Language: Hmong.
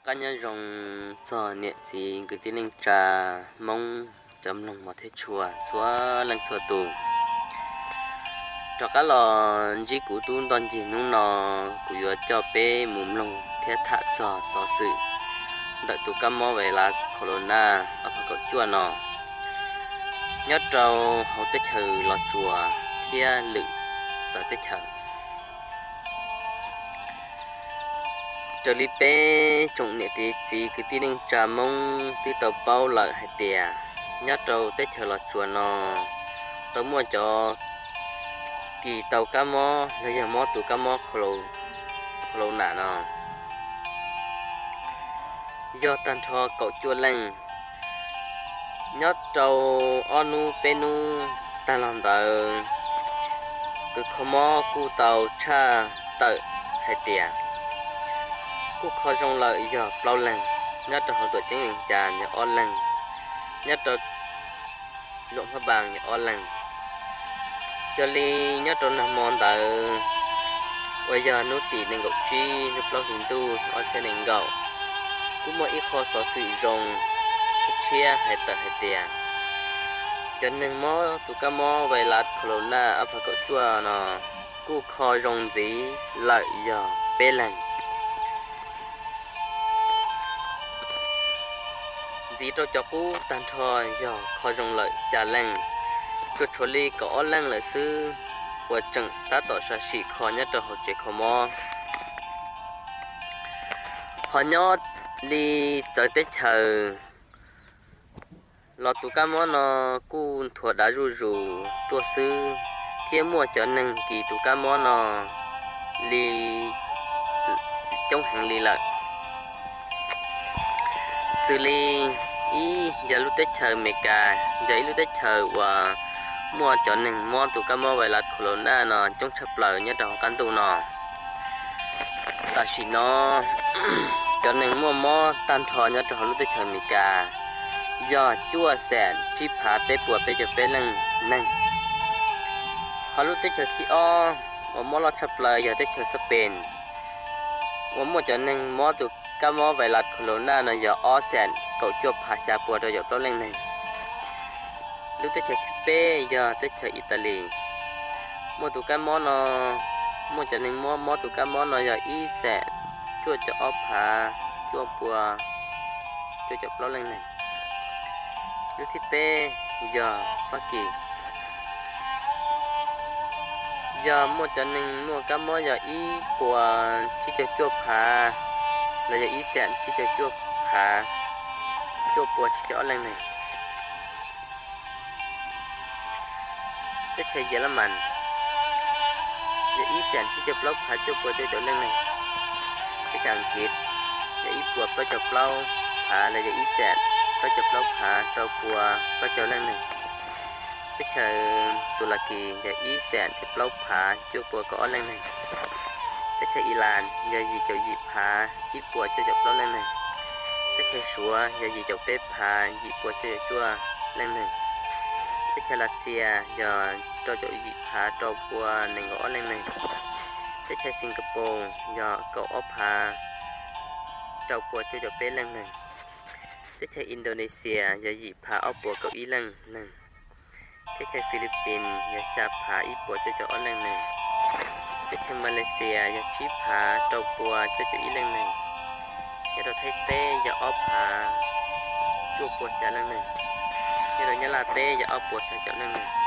Qab nyob zoo txog niam txiv kwv tij neej tsa Hmoob cov mloog mos thiab tshua txhua leej txhua tus. Rov qab los ntsib kuv tub ntoj ncig hnub no, kuv yuav coj peb mus mloog thiab tham txog xov xwm ntawm tus kab mob vais las corona ob phav kaum cuaj no nyob rau hauv teb chaws Los Tsuas thiab lwm txawv teb chaws. Raws li peb tsoom niam txiv kwv tij neej tsa Hmoob twb tau paub lawm hais tias nyob rau teb chaws Los Tsuas no tau muaj cov kis tau kab mob los yog mob tus kab mob corona no yog tag nrho kaum cuaj leej. Nyob rau ob hnub peb hnub tag los ntawd, kws kho mob kuj tau tshaj tawm hais tias kuj kho zoo lawm yog plaub leeg, nyob rau hauv tuam ceeb Vees Cas yog ob leeg, nyob rau Luam Phab Npaas yog ob leeg. Yog li nyob rau nag hmo ntawd uas yog hnub tim nees nkaum tsib lub plaub hlis ntuj ob txhiab nees nkaum, kuj muaj ib qho xov xwm zoo tshiab hais tawm hais tias cov neeg mob tus kab mob vais las corona ob phav kaum cuaj no kuj kho zoo ntxiv lawm yog peb leeg. Ntxiv rau cov qub tag nrho yog kho zoo lawm xya leej, tsuas tshuav li kaum ob leej lawm xwb uas tseem tab tom sam sim kho nyob rau hauv tsev kho mob. Ho nyob li txawv teb chaws los tus kab mob no kuj nthuav dav zuj zus tuaj xwb, thiab muaj cov neeg kis tus kab mob no li coob heev li lawm. Xws li ib yog lub teb chaws Amelikas yog ib lub teb chaws uas muaj cov neeg mob tus kab mob vais las corona no coob tshaj plaws nyob rau hauv qab ntuj no. Tam sim no cov neeg muaj mob tag nrho nyob rau hauv lub teb chaws Amelikas yog cuaj xees tsib phav peb puas peb caug peb leej neeg. Ho lub teb chaws thib ob uas mob loj tshaj plaws yog teb chaws Xab Pees, uas muaj cov neeg mob tus kab mob vais las corona no yog ob xees kaum cuaj phav xya puas rau caum plaub leej neeg. Lub teb chaws thib peb yog teb chaws Italis, muaj tus kab mob no, muaj cov neeg mob mob tus kab mob no yog ib xees cuaj caum ob phav cuaj puas cuaj caum plaub leej neeg. Lub thib peb yog Fab Kis, yog muaj cov neeg muaj kab mob yog ib puas tsib caug cuaj phav los yog ib xees tsib caug cuaj phav cuaj puas tsib caug ob leej neeg. Teb chaws Yelemas yog ib xees tsib caug plaub phav cuaj puas cuaj caum leej neeg. Teb chaws Askiv yog ib puas plaub caug plaub phav los yog ib xees plaub caug plaub phav rau puas plaub caug leej neeg. Teb chaws Tus Las Kis yog ib xees thiab plaub phav cuaj puas kaum ob leej neeg. Teb chaws Ilas yog yim caum yim phav ib puas cuaj caum plaub leej neeg. Teb chaws Suav yog yim caum peb phav yim puas cuaj caum cuaj leej neeg. Teb chaws Lavxias yog rau caum yim phav rau puas nees nkaum ob leej neeg. Teb chaws Xinkapoos yog kaum ob phav rau puas cuaj caum peb leej neeg. Teb chaws Indonesia yog yim phav ob puas kaum ib leej neeg. Teb chaws Philippines yog xya phav ib puas cuaj caum ob leej neeg. Teb chaws Malaysia yog tsib phav rau puas cuaj caum ib leej neeg. Nyob rau Thaib teb yog ob phav cuaj puas xya leej neeg. Nyob rau Nyab Laj teb yog ob puas xya caum leej neeg.